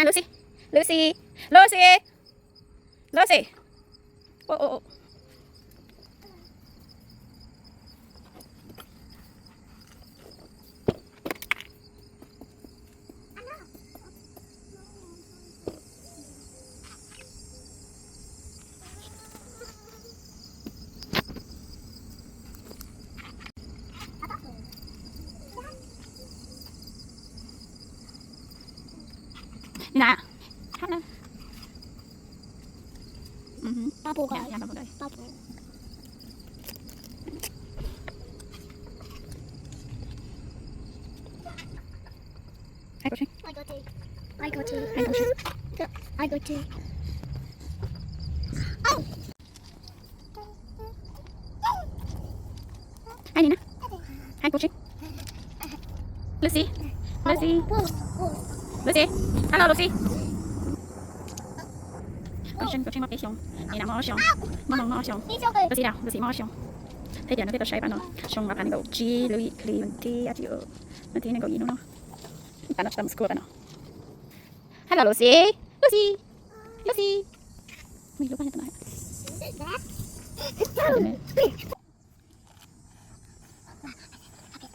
Lucy, Lucy, Lucy, Lucy. Ua, ua, ua. Nè. Hello. Mhm. Ba bu. Dạ, dạ, ba bu đây. Ba bu. Hai cậu Trinh. Hai cậu Trinh. Hai cậu Trinh. Hai cậu Trinh. Hai này nè. Hai cậu Trinh. Lucy. Lucy. Lucy. Hello Lucy. Cậu Trinh, cậu Trinh muaj peb xyoo. Nina muaj ob xyoo. Muaj Hmoob muaj ob xyoo. Lucy đâu? Lucy muaj ob xyoo. Thiab tias no thiaj tau saib pab no. Xyoo ob phav nees nkaum tsib lub yim hli thib, thib nees nkaum yim hnub no. Pab no tsis tau mus school pab no. Hello Lucy. Lucy. Lucy. Mày lú pab no.